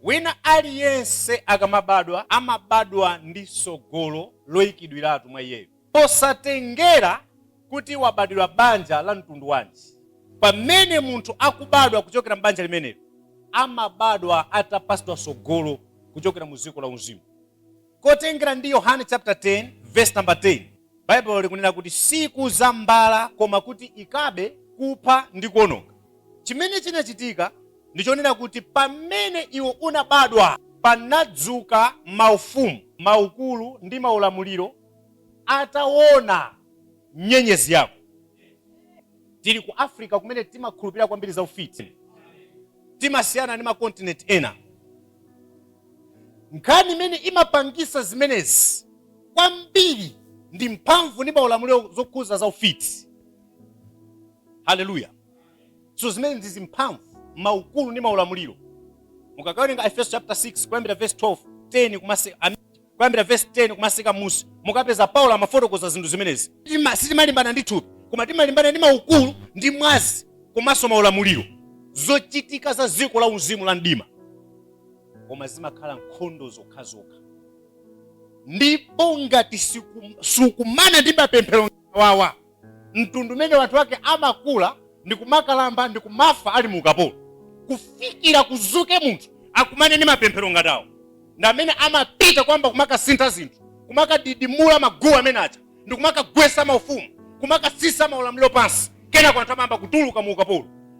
Wina aliyense akamabadwa, amabadwa ndi sogolo loyikidwiratu mwa iyeyo, posatengera kuti wabadwira banja la mtundu wanji. Pamene munthu akubadwa kuchokera m'banja limenelo, amabadwa atapasidwa sogolo kuchokera mu dziko la uzimu. Kotengera ndi Yohane chapter 10 verse number 10, Baibulo likunena kuti sikuza mbala koma kuti ikabe, kupha ndi kuononga. Chimene chinachitika ndichonena kuti pamene iwe unabadwa, panadzuka maufumu, maukulu ndi maulamuliro ataona nyenyezi yako. Tili ku Africa kumene timakhulupirira kwambiri za ufiti, timasiyana ndi makontinenti ena. Nkhani imene imapangisa zimenezi kwambiri ndi mphamvu ndi maulamuliro zokhuza za ufiti. Haleluya! So zimene ndi zimphamvu, maukulu ndi maulamuliro. Mukakawerenga Efeso chapter 6 kuyambira verse 12 10 kuyambira verse 10 kumasika musi, mukapeza Paulo amafotokoza zinthu zimenezi. Sitimalimbana ndi thupi, koma timalimbana ndi maukulu ndi mwazi komanso maulamuliro, zochitika za dziko la uzimu la mdima. Koma zimakhala nkhondo zokhazokha, ndipo ngati sukumana ndi mapemphero wawa, mtundu umene wanthu wake amakula ndi kumakalamba ndi kumafa ali mu ukapolo, kufikira kuzuke munthu akumane ndi mapemphero ngatawo, ndi amene amapita kwamba kumakasintha zinthu, kumakadidimula maguwa amene aja ndi kumakagwesa maufumu, kumakasisa maulamuliro pansi. Kenako anthu amayamba kutuluka mu ukapolo.